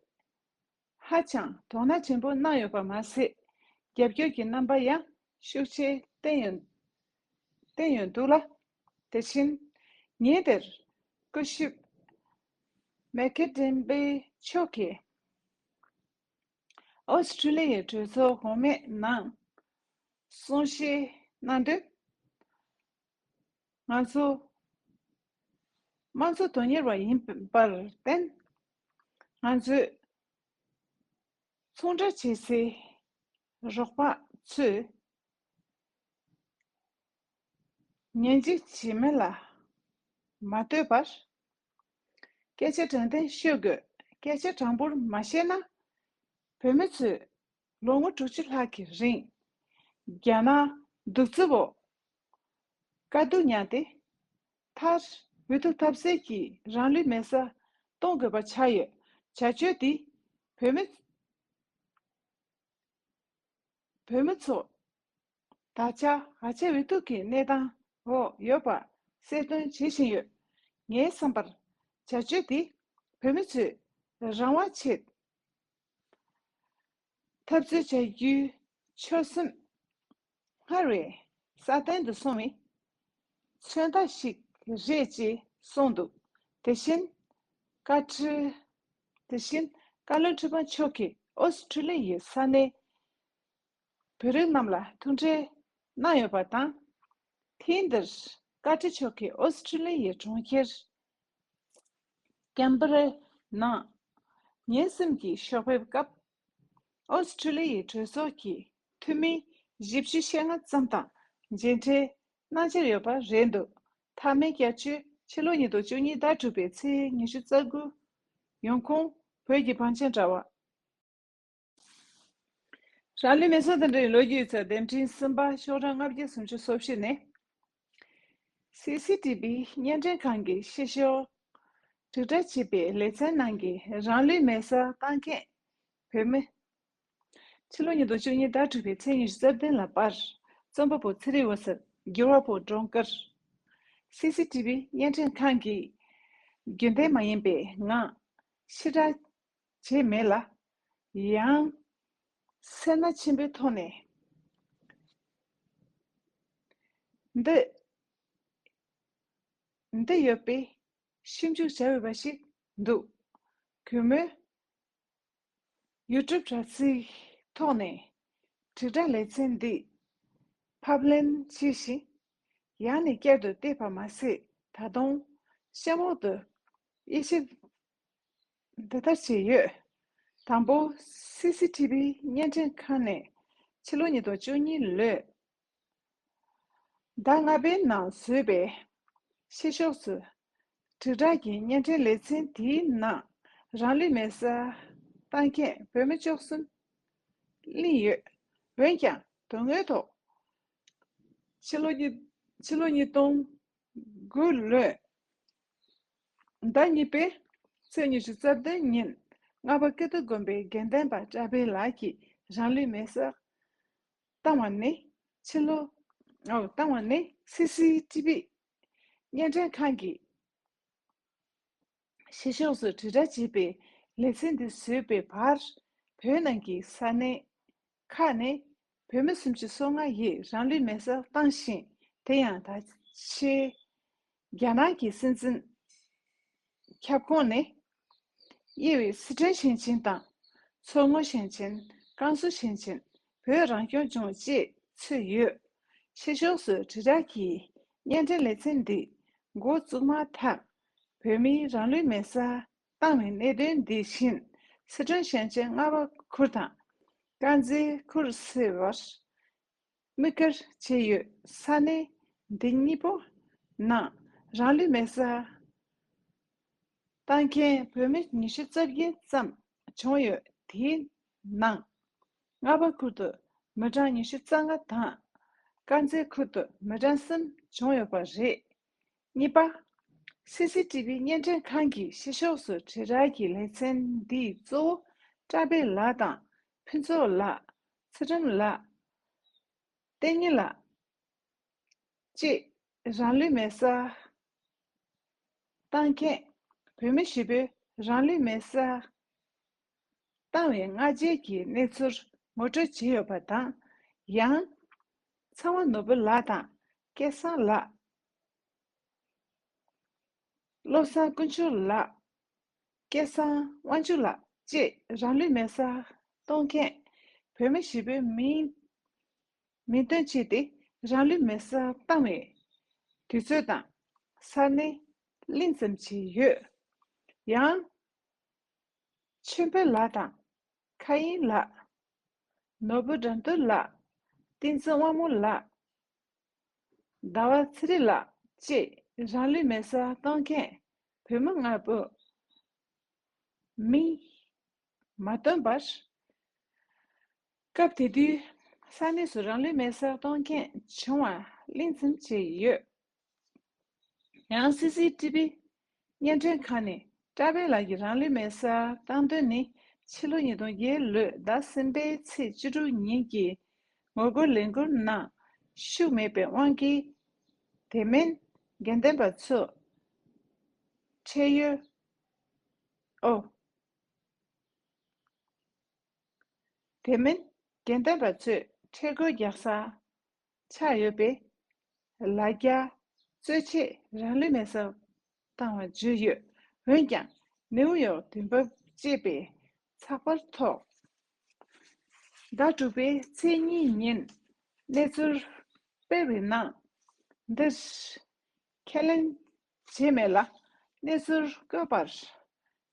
ཧ་ཅང་དོ་སྣང་ཆེན་པོ་གནང་ཡོད་པ་མ་ཟད། རྒྱབ་སྐྱོར་གྱི་རྣམ་པ་ཡང་ཤུགས་ཆེ་བསྟན་ཡོད་བསྟན་ཡོད་འདུག་ལ། དེ་བཞིན་ཉིན་དེར་སྐུ་ཞབས་མེ་ཁེ་ཏྲེན་པེ་མཆོག་གིས་ཨོ་སི་ཁྲུ་ལི་ཡའི་གྲོས་ཚོགས་གོང་མའི་ནང་གསུང་བཤད་གནང་དོན། ང་ཚོ་དམངས་གཙོ་དོན་གཉེར་བ་ཡིན་པར་བརྟེན། ང་ཚོས་ཚོང་འབྲེལ་བྱེད་སའི་རོགས་པ་ཚོས་ཉན་འཇིགས་བྱེད་མིན་ལ་མ་ལྟོས་པར། སྐད་ཆ་དྲང་བདེན་ཤོད་དགོས། སྐད་ཆ་དྲང་པོར་མ་བཤད་ན། བོད་མི་ཚོས་ལོ་ངོ་དྲུག་ཅུ་ལྷག་གི་རིང་རྒྱ་ནག་གདུག་རྩུབ་འོག་དཀའ་སྡུག་མྱངས་ཏེ། མཐར་འུ་ཐུག་ཐབས་ཟད་ཀྱིས་རང་ལུས་མེ་སྲེག་གཏོང་དགོས་པ་ཆགས་ཡོད། བྱ་སྤྱོད་འདིས་བོད་མི་བོད་མི་ཚོ་ད་ཆ་ཧ་ཅང་འུ་ཐུག་གི་གནས་སྟངས་འོག་ཡོད་པ་གསལ་སྟོན་བྱེད་བཞིན་ཡོད། ངའི་བསམ་པར་བྱ་སྤྱོད་འདིས་བོད་མི་ཚོའི་རང་དབང་ཆེད་འཐབ་རྩོད་བྱ་རྒྱུའི་ཆོད་སེམས་སྔར་བས་སྲ་བརྟན་དུ་སོང་བའི་མཚོན་རྟགས་ཤིག་རེད་ཅེས་གསུངས་འདུག་དེ་བཞིན་བཀའ་ཁྲི། དེ་བཞིན་བཀའ་བློན་ཁྲི་པ་མཆོག་གིས་ཨོ་སི་ཁྲུ་ལི་ཡའི་ས་གནས་བོད་རིགས་རྣམས་ལ་ཐུག་འཕྲད་གནང་ཡོད་པ་དང་། ཐེངས་འདིར་བཀའ་ཁྲི་མཆོག་གིས་ཨོ་སི་ཁྲུ་ལི་ཡའི་གྲོང་ཁྱེར་ཀན་བྷ་རའི་ནང་ཉིན་གསུམ་གྱི་ཞོགས་ཕེབས་སྐབས། ཨོ་སི་ཁྲུ་ལི་ཡའི་གྲོས་ཚོགས་ཀྱི་འཐུས་མི་བཞི་བཅུ་ཞེ་ལྔ་ཙམ་དང་མཇལ་འཕྲད་གནང་འཆར་ཡོད་པ་རེད་འདུག་མཐའ་མའི་བསྐྱར་བཅོས་ ཕྱི་ལོ་ཉིས་སྟོང་བཅུ་གཉིས་ཟླ་དྲུག་པའི་ཚེས་ཉི་ཤུ་རྩ་དགུ། ཡོང་ཁུངས། བོད་ཀྱི་བང་ཆེན་དྲ་བ། རང་ལུས་མེ་སྲེག་དང་འབྲེལ་བའི་ལོ་རྒྱུས་ཡིག་ཚགས་འདེམས་ཐོན་གསུམ་པ། ཤོག་གྲངས་ལྔ་བརྒྱ་སུམ་ཅུ་སོ་བཞི་ནས། སི་སི་ཊི་བི་བརྙན་འཕྲིན་ཁང་གི་ཕྱི་ཤོག་དྲིལ་བསྒྲགས་བྱས་པའི་ལེ་ཚན་ནང་གི་རང་ལུས་མེ་སྲེག་བཏང་མཁན་བོད་མི། ཕྱི་ལོ་ཉིས་སྟོང་བཅུ་གཉིས་ཟླ་དྲུག་པའི་ཚེས་ཉི་ཤུ་རྩ་བདུན་ལ་པར། རྩོམ་པ་པོ་ཚེ་རིང་འོད་ཟེར། འགྱུར་བ་པོ་སྒྲོལ་དཀར། སི་སི་ཊི་བི་བརྙན་འཕྲིན་ཁང་གིས་རྒྱུན་ལྡན་མ་ཡིན་པའི་ངང་ཕྱིར་བསྒྲགས་བྱས་མེད་ལ། ཡང་སེར་སྣ་ཆེན་པོའི་ཐོག་ནས་འདི་འདི་ཡོད་པའི་ཞིབ་འཇུག་བྱ་འོས་པ་ཞིག་འདུག་གུས་མོས་ཡུ་ཊུབ་དྲ་ཚིགས་ཐོག་ནས་དྲིལ་བསྒྲགས་ལེ་ཚན་འདི་ཕབ་ལེན་བྱས་ཤིང་། ཡང་ནས་བསྐྱར་དུ་བལྟས་པ་མ་ཟད། ད་དུང་གཤམ་འོག་ཏུ་དབྱེ་ཞིབ་འདི་ལྟར་བྱས་ཡོད། དང་པོ། སི་སི་ཊི་བི་བརྙན་འཕྲིན་ཁང་ནས་ཕྱི་ལོ་ཉིས་སྟོང་བཅུ་གཉིས་ལོའི་ཟླ་ལྔ་པའི་ནང་བཟོས་པའི་ཕྱི་ཤོག་སུ་དྲིལ་བསྒྲགས་ཀྱི་བརྙན་འཕྲིན་ལེ་ཚན་དེའི་ནང་རང་ལུས་མེ་སྲེག་བཏང་མཁན་བོད་མི་བཅུ་གསུམ་གླེང་ཡོད། འོན་ཀྱང་དོན་དངོས་ཐོག་ཕྱི་ལོ་ཉིས་ཕྱི་ལོ་ཉིས་སྟོང་དགུ་ལོའི་ཟླ་གཉིས་པའི་ཚེས་ཉི་ཤུ་རྩ་བདུན་ཉིན་རྔ་པ་ཀིརྟི་དགོན་པའི་དགེ་ལྡན་པ་བཀྲ་བྷེ་ལགས་ཀྱིས་རང་ལུས་མེ་སྲེག་བཏང་བ་ནི་ཕྱི་ལོ། ཨོ། བཏང་བ་ནི་སི་སི་ཊི་བི་བརྙན་འཕྲིན་ཁང་གིས་ཕྱི་ཕྱོགས་སུ་དྲིལ་བསྒྲགས་བྱས་པའི་ལེ་ཚན་འདི་བཟོས་པའི་བར། བོད་ནང་གི་ས་གནས་ཁག་ནས་བོད་མི་སུམ་ཅུ་སོ་ལྔ་ཡིས་རང་ལུས་མེ་སྲེག་བཏང་ཞིང་། དེ་ཡང་ད་ཆའི་རྒྱ་ནག་གི་སྲིད་འཛིན་ཁྱབ་ཁོངས་ནས་དབྱེ་བའི་སི་ཁྲོན་ཞིང་ཆེན་དང་། མཚོ་སྔོན་ཞིང་ཆེན། ཀན་སུའུ་ཞིང་ཆེན། བོད་རང་སྐྱོང་ལྗོངས་བཅས་ཚུད་ཡོད། ཕྱི་ཕྱོགས་སུ་དྲིལ་བསྒྲགས་ཀྱི་བརྙན་འཕྲིན་ལེ་ཚན་འདི་འགོ་བཙུགས་མ་ཐག་བོད་མིའི་རང་ལུས་མེ་སྲེག་བཏང་བའི་གནད་དོན་འདི་བཞིན་སི་ཁྲོན་ཞིང་ཆེན་རྔ་བ་ཁུལ་དང་དཀར་མཛེས་ཁུལ་ཟེར་བར་དམིགས་བཀར་བྱས་ཡོད། ས་གནས་འདི་གཉིས་པོ་ནང་རང་ལུས་མེ་སྲེག་བཏང་མཁན་བོད་མི་ཉི་ཤུ་རྩ་བརྒྱད་ཙམ་བྱུང་ཡོད། དེའི་ནང་རྔ་བ་ཁུལ་དུ་མི་གྲངས་ཉི་ཤུ་རྩ་ལྔ་དང་། དཀར་མཛེས་ཁུལ་དུ་མི་གྲངས་གསུམ་བྱུང་ཡོད་པ་རེད། གཉིས་པ། སི་སི་ཊི་བི་བརྙན་འཕྲིན་ཁང་གིས་ཕྱི་ཕྱོགས་སུ་དྲིལ་བསྒྲགས་ཀྱི་ལེ་ཚན་འདིའི་གཙོ་བོ་བཀྲ་བྷེ་ལགས་དང་། ཕུན་ཚོགས་ལགས། ཚུལ་ཁྲིམས་ལགས། བསྟན་ཉི་ལགས་བཅས་རང་ལུས་མེ་སྲེག་བཏང་མཁན་བོད་མི་བཞི་པོས་རང་ལུས་མེ་སྲེག་བཏང་བའི་སྔ་རྗེས་ཀྱི་གནས་ཚུལ་ངོ་སྤྲོད་བྱས་ཡོད་པ་དང་། ཡང་། ཚེ་དབང་ནོར་བུ་ལགས་དང་། སྐལ་བཟང་ལགས། བློ་བཟང་དཀོན་མཆོག་ལགས། སྐལ་བཟང་དབང་ཕྱུག་ལགས་བཅས་རང་ལུས་མེ་སྲེག་གཏོང་མཁན་བོད་མི་བཞི་པོའི་མིང་མིང་བཏོན་བྱས་ཏེ། རང་ལུས་མེ་སྲེག་བཏང་བའི་དུས་ཚོད་དང་ས་གནས་གླེང་ཙམ་བྱས་ཡོད། ཡང་། ཆོས་འཕེལ་ལགས་དང་། མཁའ་དབྱིངས་ལགས། ནོར་བུ་དགྲ་འདུལ་ལགས། བསྟན་འཛིན་དབང་མོ་ལགས། ཟླ་བ་ཚེ་རིང་ལགས་བཅས་རང་ལུས་མེ་སྲེག་གཏོང་མཁན་བོད་མི་ལྔ་པོ་མིང་མ་བཏོན་པར། སྐབས་དེ་དུས་ས་གནས་སུ་རང་ལུས་མེ་སྲེག་གཏོང་མཁན་བྱུང་བ་གླེང་ཙམ་བྱས་ཡོད། ཡང་སི་སི་ཊི་བི་བརྙན་འཕྲིན་ཁང་ནས་བཀྲ་བྷེ་ལགས་ཀྱིས་རང་ལུས་མེ་སྲེག་བཏང་དོན་ནི། ཕྱི་ལོ་ཉིས་སྟོང་བརྒྱད་ལོའི་ཟླ་གསུམ་པའི་ཚེས་བཅུ་དྲུག་ཉིན་གྱི་ངོ་རྒོལ་ལས་འགུལ་ནང་ཤུགས་མེད་པའི་དབང་གིས། དེ་མིན་དགེ་ལྡན་པ་ཚོས་ཁྲལ་ཡོད། ཨོ། དེ་མིན་དགེ་ལྡན་པ་ཚོས་ཁྲལ་བཀོད་རྒྱག་ས་ཆགས་ཡོད་པས། ལ་རྒྱ་རྩོད་ཆེད་རང་ལུས་མེ་སྲེག་བཏང་བ་བརྗོད་ཡོད། འོན་ཀྱང་ནེའུ་ཡོག་དུས་བབ་ཅེས་པའི་ཚགས་པར་ཐོག་ཟླ་དྲུག་པའི་ཚེས་གཉིས་ཉིན་གནས་ཚུལ་སྤེལ་བའི་ནང་། འདིར་ཁས་ལེན་བྱས་མེད་ལ། གནས་ཚུལ་བཀོད་པར།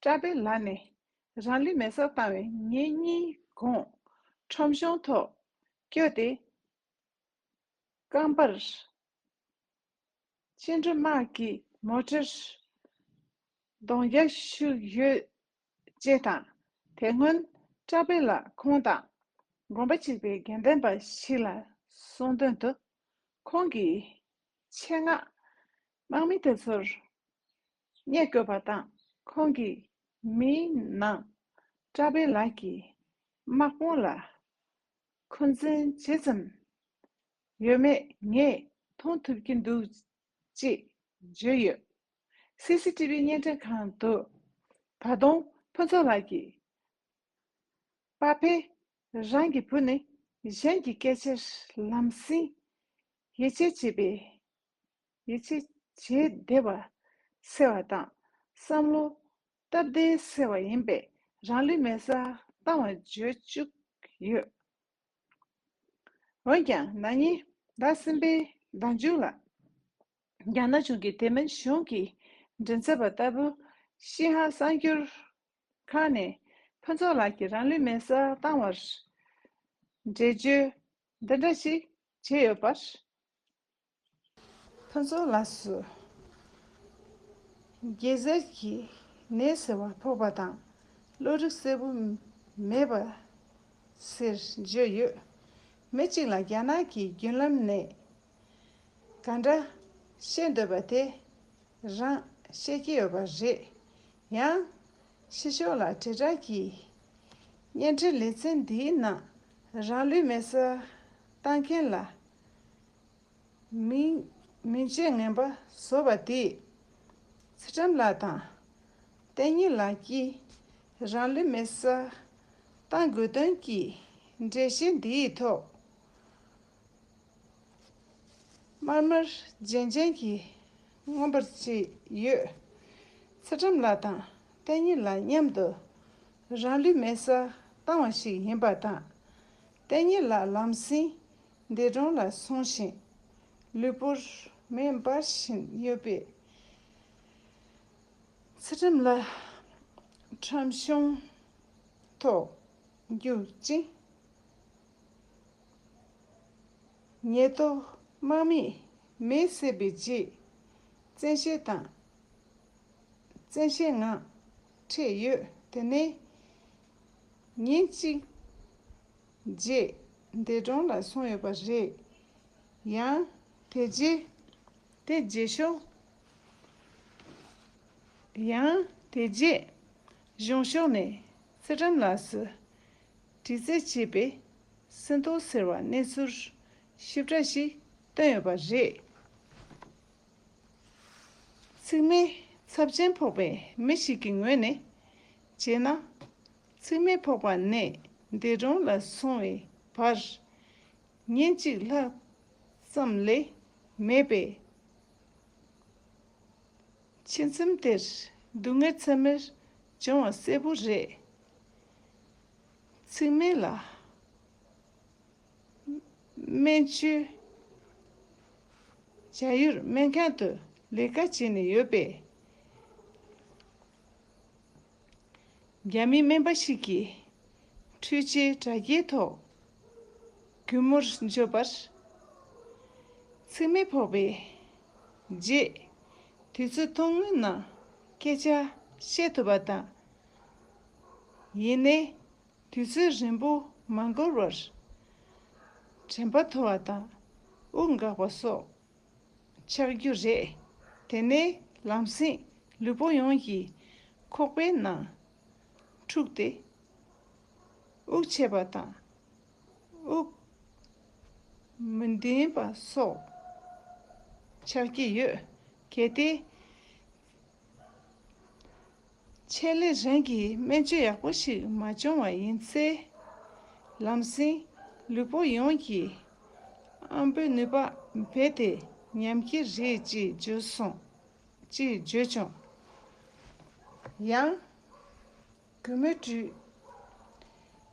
བཀྲ་བྷེ་ལགས་ནས་རང་ལུས་མེ་སྲེག་བཏང་བའི་ཉིན་གཉིས་གོང་ཁྲོམ་གཞུང་ཐོག་བསྐྱོད་དེ། རྐང་པར་སྐྱིལ་ཀྲུང་དམག་གི་ མོ་ཊར་གདོང་རྒྱག་ཤུགས་ཡོད་ཅེས་དང་། དེ་སྔོན་བཀྲ་བྷེ་ལ་ཁོང་དང་དགོན་པ་གཅིག་པའི་དགེ་འདུན་པ་ཞིག་ལ་གསུངས་དོན་དུ། ཁོང་གིས་ཆེད་མངགས་དམག་མི་དེ་ཚོར་རྙེད་དགོས་པ་དང་། ཁོང་གིས་མིའི་ནང་བཀྲ་བྷེ་ལགས་ཀྱི་དམག་དཔུང་ལ་འཁོན་འཛིན་ཇི་ཙམ་ཡོད་མེད་ངས་མཐོང་ཐུབ་ཀྱི་འདུག་ཅེས་བརྗོད་ཡོད། སི་སི་ཊི་བི་བརྙན་འཕྲིན་ཁང་དུ་ད་དུང་ཕུན་ཚོགས་ལགས་ཀྱིས་པ་ཕས་རང་གི་བུ་ནི་གཞན་གྱི་སྐད་ཆར་ལམ་སེང་ཡིད་ཆེས་བྱེད་པའི་ཡིད་ཆེས་བྱེད་བདེ་བ་སེལ་བ་དང་། བསམ་བློ་སྟབས་བདེ་སེལ་བ་ཡིན་པས། རང་ལུས་མེ་སྲེག་བཏང་བ་བརྗོད་བཅུག་ཡོད། འོན་ཀྱང་ན་ནིང་ཟླ་གསུམ་པའི་ཟླ་མཇུག་ལ། རྒྱ་ནག་གཞུང་གིས་དེ་མིན་གཞུང་གི་མགྲིན་ཚབ་པ་ལྟ་བུ་ཤིན་ཧྭ་གསར་འགྱུར་ཁང་ནས་ཕུན་ཚོགས་ལགས་ཀྱིས་རང་ལུས་མེ་སྲེག་བཏང་བར་འགྲེལ་བརྗོད་འདི་འདྲ་ཞིག་བྱས་ཡོད་པར། ཕུན་ཚོགས་ལགས་སུ་རྒྱལ་སྲས་ཀྱི་ནད་ཟེར་བ་ཕོག་པ་དང་། བློ་རིག་གསལ་པོ་མེད་པ་ཟེར་བརྗོད་ཡོད། མི་གཅིག་ལ་རྒྱ་ནག་གི་བརྒྱུད་ལམ་ནས་ག་འདྲ་བཤད་འདོད་པ་དེ་རང་བཤད་ཀྱི་ཡོད་པ་རེད། ཡང་ཕྱི་ཕྱོགས་ལ་དྲིལ་བསྒྲགས་ཀྱི་བརྙན་འཕྲིན་ལེ་ཚན་འདིའི་ནང་རང་ལུས་མེ་སྲེག་བཏང་མཁན་ལ་མིང་མིང་ཆད་ངན་པ་བཟོ་བ་དེས། ཚུལ་ཁྲིམས་ལགས་དང་བསྟན་ཉི་ལགས་ཀྱིས་རང་ལུས་མེ་སྲེག་བཏང་དགོས་དོན་གྱི་འགྲེལ་བཤད་འདིའི་ཐོག་དམར་དམར་རྗེན་རྗེན་གྱིས་མངོན་པར་བྱས་ཡོད། ཚུལ་ཁྲིམས་ལགས་དང་བསྟན་ཉི་ལགས་མཉམ་དུ་རང་ལུས་མེ་སྲེག་བཏང་བ་ཞིག་ཡིན་པ་དང་། བསྟན་ཉི་ལགས་ལམ་སེང་འདས་གྲོངས་ལ་སོང་ཞིང་། ལུས་པོར་མེ་འབར་བཞིན་ཡོད་པས། ཚུལ་ཁྲིམས་ལགས་ཁྲིམས་གཞུང་ཐོག་རྒྱུག་ཅིང་། ཉེན་རྟོག་དམག་མིས་མེ་བསད་པའི་རྗེས་བཙན་ཤེད་དང་བཙན་ཤེད་ངང་ཁྲིད་ཡོད། དེ་ནས་ཉིན་གཅིག་རྗེས་འདས་གྲོངས་ལ་སོང་ཡོད་པ་རེད། ཡང་དེ་རྗེས་དེ་རྗེས་ཤོག་ཡང་དེ་རྗེས་གཞུང་ཕྱོགས་ནས་ཚུལ་ཁྲིམས་ལགས་སུ་དྲི་རྩད་བྱས་པའི་སྲིན་ཐོ་ཟེར་བ་གནས་ཚུལ་ཞིབ་ཕྲ་ཞིག་བཏོན་ཡོད་པ་རེད། ཚེགས་མེད་ཚབས་ཆེན་ཕོག་པའི་མི་ཞིག་གི་ངོས་ནས་བྱས་ན། ཚེགས་མེད་ཕོག་པ་ནས་འདས་གྲོངས་ལ་སོང་བའི་བར་ཉིན་གཅིག་ལྷག་ཙམ་ལས་མེད་པས། ཕྱི་མཚམས་དེར་སྡུག་བསྔལ་ཚད་མེད་བྱུང་བ་གསལ་པོ་རེད། ཚེགས་མེད་ལ་སྨན་བཅོས་བྱ་ཡུལ་སྨན་ཁང་དུ་ལས་ཀ་བྱས་ནས་ཡོད་པས། རྒྱ་མིའི་སྨན་པ་ཞིག་གིས་འཕྲུལ་ཆས་དྲ་རྒྱའི་ཐོག་གུས་མོར་བརྗོད་པར། ཚེགས་མེད་ཕོག་པའི་རྗེས་དུས་ཚོད་ཐུང་ངུའི་ནང་སྐད་ཆ་བཤད་ཐུབ་པ་དང་། ཡིན་ནའི་དུས་ཚོད་རིང་པོ་མ་འགོར་བར་དྲན་པ་འཐོར་བ་དང་དབུགས་འགག་པ་སོགས་ཆགས་རྒྱུ་རེད། དེ་ནས་ལམ་སེང་ལུས་པོ་ཡོངས་ཀྱི་ཁོག་པའི་ནང་འཁྲུགས་ཏེ་དབུགས་ཆད་པ་དང་། དབུགས་མི་ལྡན་པ་སོགས་ཆགས་ཀྱི་ཡོད། གལ་ཏེ། ཆེད་ལས་རང་གིས་སྨན་བཅོས་ཡག་པོ་ཞིག་མ་བྱུང་བ་ཡིན་ཚེ། ལམ་སེང་ལུས་པོ་ཡོངས་ཀྱི་ཨང་པོའི་ནུས་པ་རྦད་དེ་ཉམས་ཀྱི་རེད་ཅེས་བརྗོད་སོང་། ཅེས་བརྗོད་བྱུང་། ཡང་། གུས་མོས་དྲིས།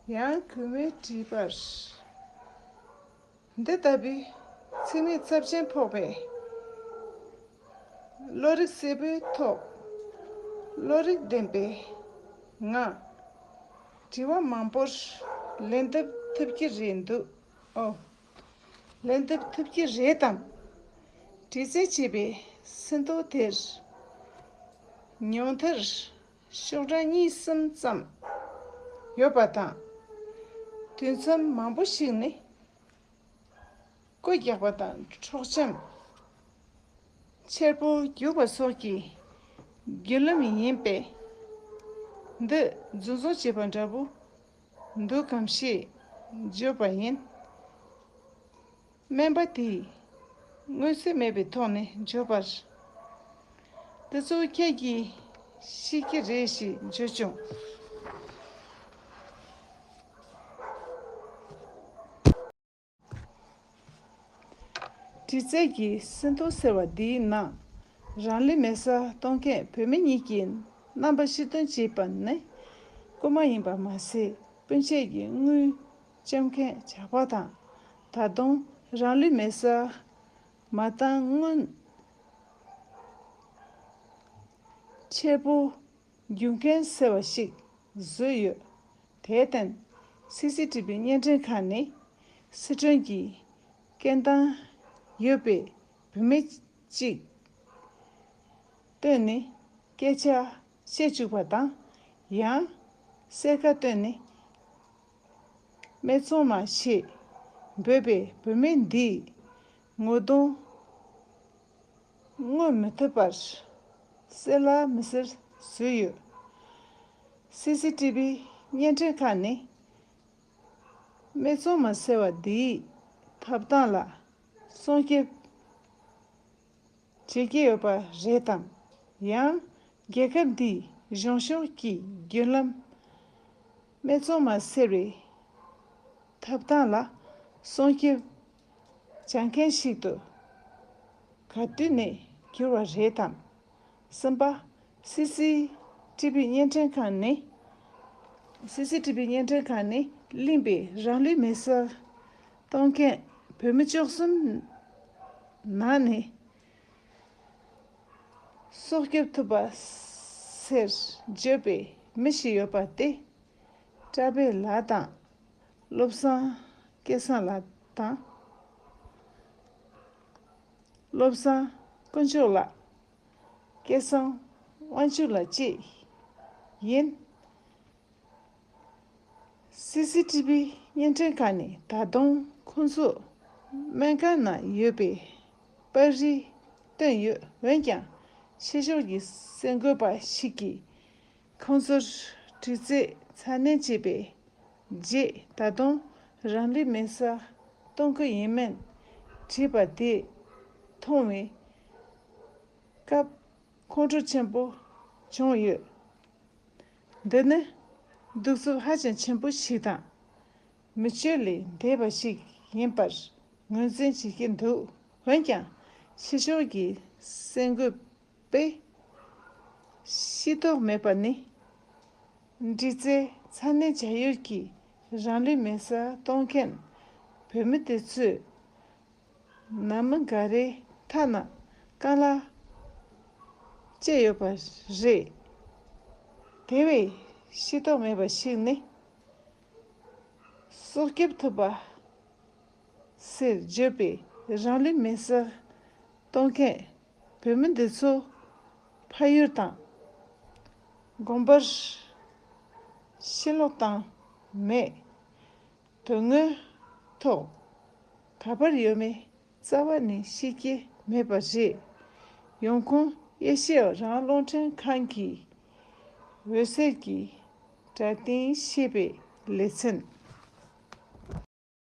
ཡང་གུས་མོས་དྲིས་པར། འདི་ལྟ་བུའི་ཚེགས་མེད་ཚབས་ཆེན་ཕོག་པའི་བློ་རིག་གསལ་པོའི་ཐོག་བློ་རིག་ལྡན་པའི་ངང་དྲི་བ་མང་པོར་ལན་འདེབས་ཐུབ་ཀྱི་རེད་འདུག་ཨོ། ལན་འདེབས་ཐུབ་ཀྱི་རེད་དམ། དྲི་རྩད་བྱས་པའི་སྲིན་ཐོ་དེར་ ཉུང་མཐར་ཤོག་གྲངས་གཉིས་གསུམ་ཙམ་ཡོད་པ་དང་། དུས་མཚམས་མང་པོ་ཞིག་ནི་རྐོ་རྒྱག་པ་དང་འཕྲོག་བཅོམ། མཆེར་པོ་རྒྱུག་པ་སོགས་ཀྱི་བརྒྱུད་ལམ་ཡིན་པས། འདི་རྫུན་བཟོ་བྱས་པ་འདྲ་པོ་འདུག་གམ་ཞེས་བརྗོད་པ་ཡིན། སྨན་པ་དེས་མངོན་གསལ་མེད་པའི་ཐོག་ནས་བརྗོད་པར། འདི་ཚོ་ཁྱེད་ཀྱིས་ཤེས་ཀྱི་རེད་ཞེས་བརྗོད་བྱུང་། དྲི་རྩད་ཀྱི་སེམས་ཐོག་ཟེར་བ་འདིའི་ནང་རང་ལུས་མེ་སྲེག་གཏོང་མཁན་བུད་མེད་གཉིས་ཀྱི་རྣམ་པ་ཕྱིར་འདོན་བྱས་པ་ནི་རྐུ་མ་ཡིན་པ་མ་ཟད། སྤུན་མཆེད་ཀྱི་དངུལ་བཅོམ་མཁན་ཇག་པ་དང་། ད་དུང་རང་ལུས་མེ་སྲེག་མ་བཏང་སྔོན་མཆེར་པོ་རྒྱུག་མཁན་ཟེར་བ་ཞིག་བཟོས་ཡོད། དེར་བརྟེན། སི་སི་ཊི་བི་བརྙན་འཕྲིན་ཁང་ནས་སི་ཁྲོན་གྱི་སྐད་གདངས་ཡོད་པའི་བུད་མེད་ཅིག་བཏོན་ནས་སྐད་ཆ་བཤད་བཅུག་པ་དང་། ཡང་གསལ་ཁ་བཏོན་ནས། སྨད་འཚོང་མ་ཞེས་འབོད་པའི་བུད་མེད་འདིས་ངོ་གདོང་མངོན་མི་ཐུབ་པར་གསལ་ལ་མི་གསལ་བཟོས་ཡོད། སི་སི་ཊི་བི་བརྙན་འཕྲིན་ཁང་ནས་སྨད་འཚོང་མ་ཟེར་བ་འདིའི་ཐོབ་ཐང་ལ་སྲུང་སྐྱོབ་བྱེད་ཀྱི་ཡོད་པ་རེད་དམ། ཡང་རྒྱལ་ཁབ་འདིའི་གཞུང་ཕྱོགས་ཀྱི་བརྒྱུད་ལམ་སྨད་འཚོང་མ་ཟེར་བའི་ཐོབ་ཐང་ལ་སྲུང་སྐྱོབ་བྱ་མཁན་ཞིག་ཏུ་ག་དུས་ནས་གྱུར་བ་རེད་དམ། གསུམ་པ། སི་སི་ཊི་བི་བརྙན་འཕྲིན་ཁང་ནས། སི་སི་ཊི་བི་བརྙན་འཕྲིན་ཁང་ནས་བླངས་པའི་རང་ལུས་མེ་སྲེག་གཏོང་མཁན་བུད་མེད་བཅུ་གསུམ་ནང་ནས་སྲོག་སྐྱོབ་ཐུབ་པ་ཟེར་བརྗོད་པའི་མི་ཞིག་ཡོད་པ་དེ། བཀྲ་བྷེ་ལགས་དང་། བློ་བཟང་སྐལ་བཟང་ལགས་དང་། བློ་བཟང་དཀོན་མཆོག་ལགས། སྐལ་བཟང་དབང་ཕྱུག་ལགས་བཅས་ཡིན། སི་སི་ཊི་བི་བརྙན་འཕྲིན་ཁང་ནས་ད་དུང་ཁོང་ཚོ་སྨན་ཁང་ནང་ཡོད་པའི་པར་རིས་བཏོན་ཡོད། འོན་ཀྱང་ཕྱི་ཕྱོགས་ཀྱི་གསར་འགོད་པ་ཞིག་གིས་ཁོང་ཚོར་དྲི་རྩད་ཚ་ནན་བྱས་པའི་རྗེས། ད་དུང་རང་ལུས་མེ་སྲེག་གཏོང་གི་ཡིན་མིན་དྲིས་པ་དེ་མཐོང་བའི་སྐབས་ཁོང་ཁྲོ་ཆེན་པོ་བྱུང་ཡོད། འདི་ནི་གདུག་རྩུབ་ཧ་ཅང་ཆེན་པོ་ཞིག་དང་། མི་སྤྱོད་ལས་འདས་པ་ཞིག་ཡིན་པར་ངོས་འཛིན་བྱེད་ཀྱི་འདུག་འོན་ཀྱང་ཕྱི་ཕྱོགས་ཀྱི་གསར་འགོད་པས་ཤེས་རྟོགས་མེད་པ་ནི། དྲི་རྩད་ཚ་ནན་བྱ་ཡུལ་གྱི་རང་ལུས་མེ་སྲེག་གཏོང་མཁན་བུད་མེད་དེ་ཚོས་ནང་མི་འགའ་རེའི་ཐ་ན་རྐང་ལག་བཅད་ཡོད་པ་རེད། དེ་བས་ཤེས་རྟོགས་མེད་པ་ཞིག་ནི། སྲོག་སྐྱོབ་ཐུབ་པ་ཟེར་བརྗོད་པའི་རང་ལུས་མེ་སྲེག་གཏོང་མཁན་བུད་མེད་འདི་ཚོ་ཕ་ཡུལ་དང་དགོན་པར་ཕྱིར་ལོག་བཏང་མེད། དོན་དངོས་ཐོག་ག་པར་ཡོད་མེད་རྩ་བ་ནས་ཤེས་ཀྱི་མེད་པ་རེད། ཡོང་ཁུངས་ཨེ་ཤེ་ཡ་རང་དབང་རླུང་འཕྲིན་ཁང་གི་འོད་ཟེར་གྱི་སྒྲ་གདངས་ཞེས་པའི་ལེ་ཚན།